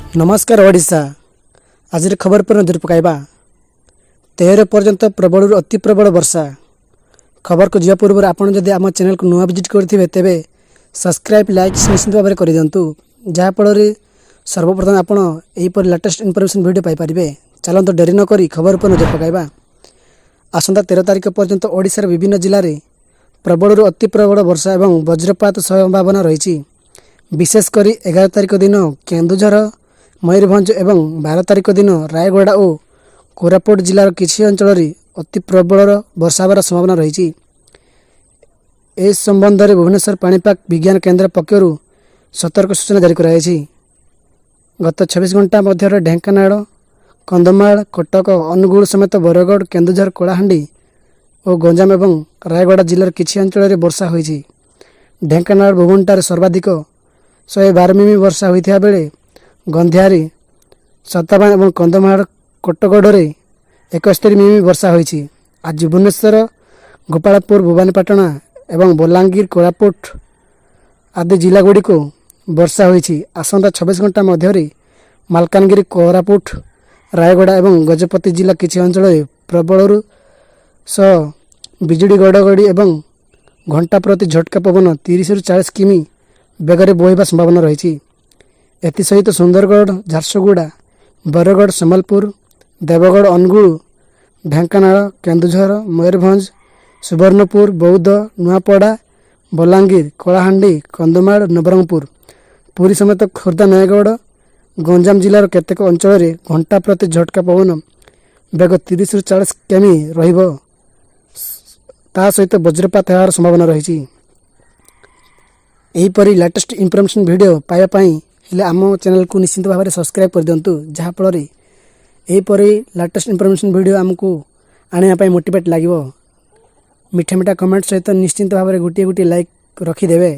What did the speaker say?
ନମସ୍କାର ଓଡ଼ିଶା। ଆଜିର ଖବର ଉପରେ ନଜର ପକାଇବା। 13 ପର୍ଯ୍ୟନ୍ତ ପ୍ରବଳରୁ ଅତି ପ୍ରବଳ ବର୍ଷା। ଖବରକୁ ଯିବା ପୂର୍ବରୁ ଆପଣ ଯଦି ଆମ ଚ୍ୟାନେଲକୁ ନୂଆ ଭିଜିଟ୍ କରିଥିବେ, ତେବେ ସବସ୍କ୍ରାଇବ୍, ଲାଇକ୍ ନିଶ୍ଚିତ ଭାବରେ କରିଦିଅନ୍ତୁ, ଯାହାଫଳରେ ସର୍ବପ୍ରଥମେ ଆପଣ ଏହିପରି ଲାଟେଷ୍ଟ ଇନଫର୍ମେସନ୍ ଭିଡ଼ିଓ ପାଇପାରିବେ। ଚାଲନ୍ତୁ, ଡେରି ନକରି ଖବର ଉପରେ ନଜର ପକାଇବା। ଆସନ୍ତା 13 ତାରିଖ ପର୍ଯ୍ୟନ୍ତ ଓଡ଼ିଶାର ବିଭିନ୍ନ ଜିଲ୍ଲାରେ ପ୍ରବଳରୁ ଅତି ପ୍ରବଳ ବର୍ଷା ଏବଂ ବଜ୍ରପାତ ସମ୍ଭାବନା ରହିଛି। ବିଶେଷ କରି 11 ତାରିଖ ଦିନ କେନ୍ଦୁଝର, ମୟୂରଭଞ୍ଜ ଏବଂ 12 ତାରିଖ ଦିନ ରାୟଗଡ଼ା ଓ କୋରାପୁଟ ଜିଲ୍ଲାର କିଛି ଅଞ୍ଚଳରେ ଅତି ପ୍ରବଳର ବର୍ଷା ହେବାର ସମ୍ଭାବନା ରହିଛି। ଏ ସମ୍ବନ୍ଧରେ ଭୁବନେଶ୍ୱର ପାଣିପାଗ ବିଜ୍ଞାନ କେନ୍ଦ୍ର ପକ୍ଷରୁ ସତର୍କ ସୂଚନା ଜାରି କରାଯାଇଛି। ଗତ 24 ଘଣ୍ଟା ମଧ୍ୟରେ ଢେଙ୍କାନାଳ, କନ୍ଧମାଳ, କଟକ, ଅନୁଗୁଳ ସମେତ ବରଗଡ଼, କେନ୍ଦୁଝର, କଳାହାଣ୍ଡି ଓ ଗଞ୍ଜାମ ଏବଂ ରାୟଗଡ଼ା ଜିଲ୍ଲାର କିଛି ଅଞ୍ଚଳରେ ବର୍ଷା ହୋଇଛି। ଢେଙ୍କାନାଳ ଭୁବନଠାରେ ସର୍ବାଧିକ 112 ମିମି ବର୍ଷା ହୋଇଥିବା ବେଳେ ଗନ୍ଧିଆରେ 57 ଏବଂ କନ୍ଧମାଳ କୋଟଗଡ଼ରେ 71 ମିମି ବର୍ଷା ହୋଇଛି। ଆଜି ଭୁବନେଶ୍ୱର, ଗୋପାଳପୁର, ଭବାନୀପାଟଣା ଏବଂ ବଲାଙ୍ଗୀର, କୋରାପୁଟ ଆଦି ଜିଲ୍ଲାଗୁଡ଼ିକୁ ବର୍ଷା ହୋଇଛି। ଆସନ୍ତା 24 ଘଣ୍ଟା ମଧ୍ୟରେ ମାଲକାନଗିରି, କୋରାପୁଟ, ରାୟଗଡ଼ା ଏବଂ ଗଜପତି ଜିଲ୍ଲା କିଛି ଅଞ୍ଚଳରେ ପ୍ରବଳରୁ ସହ ବିଜୁଳି ଘଡ଼ଘଡ଼ି ଏବଂ ଘଣ୍ଟା ପ୍ରତି ଝଟକା ପବନ 30ରୁ 40 କିମି ବେଗରେ ବହିବା ସମ୍ଭାବନା ରହିଛି। ଏଥିସହିତ ସୁନ୍ଦରଗଡ଼, ଝାରସୁଗୁଡ଼ା, ବରଗଡ଼, ସମ୍ବଲପୁର, ଦେବଗଡ଼, ଅନୁଗୁଳ, ଢେଙ୍କାନାଳ, କେନ୍ଦୁଝର, ମୟୂରଭଞ୍ଜ, ସୁବର୍ଣ୍ଣପୁର, ବୌଦ୍ଧ, ନୂଆପଡ଼ା, ବଲାଙ୍ଗୀର, କଳାହାଣ୍ଡି, କନ୍ଧମାଳ, ନବରଙ୍ଗପୁର, ପୁରୀ ସମେତ ଖୋର୍ଦ୍ଧା, ନୟାଗଡ଼, ଗଞ୍ଜାମ ଜିଲ୍ଲାର କେତେକ ଅଞ୍ଚଳରେ ଘଣ୍ଟା ପ୍ରତି ଝଟକା ପବନ ବେଗ 30ରୁ 40 କିମି ରହିବ। ତା ସହିତ ବଜ୍ରପାତ ହେବାର ସମ୍ଭାବନା ରହିଛି। ଏହିପରି ଲାଟେଷ୍ଟ ଇନଫର୍ମେସନ୍ ଭିଡ଼ିଓ ପାଇବା ପାଇଁ ହେଲେ ଆମ ଚ୍ୟାନେଲକୁ ନିଶ୍ଚିତ ଭାବରେ ସବସ୍କ୍ରାଇବ୍ କରିଦିଅନ୍ତୁ, ଯାହାଫଳରେ ଏହିପରି ଲାଟେଷ୍ଟ ଇନଫର୍ମେସନ୍ ଭିଡ଼ିଓ ଆମକୁ ଆଣିବା ପାଇଁ ମୋଟିଭେଟ୍ ଲାଗିବ। ମିଠା ମିଠା କମେଣ୍ଟ ସହିତ ନିଶ୍ଚିତ ଭାବରେ ଗୋଟିଏ ଗୋଟିଏ ଲାଇକ୍ ରଖିଦେବେ।